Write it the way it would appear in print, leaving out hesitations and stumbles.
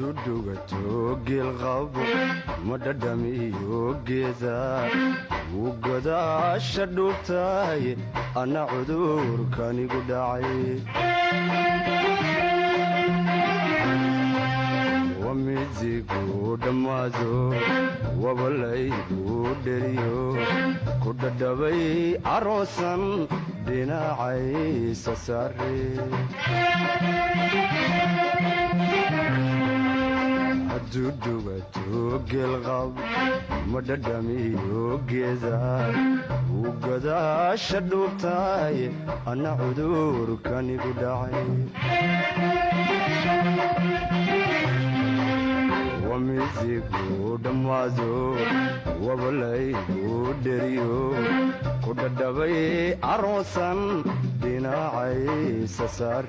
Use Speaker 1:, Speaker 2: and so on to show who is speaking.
Speaker 1: Hadduu dhugato geelqabo, ma dhadhamiyo geeda, wuu godaasha dhuubtaay, anna cudurkanigu dhacay. Wamidigu dhammaado, wabalaygu dheriyo, ku dhadhabay aroosan dhinacaysa saare. Hadduu dhugato geelqab, ma dhadhamiyo geeda, wuu godaasha dhuubtaay, anna cudurkanigu dhacay. Wamidigu dhammaado, wabalaygu dheriyo, ku dhadhabay aroosan dhinacaysa saare.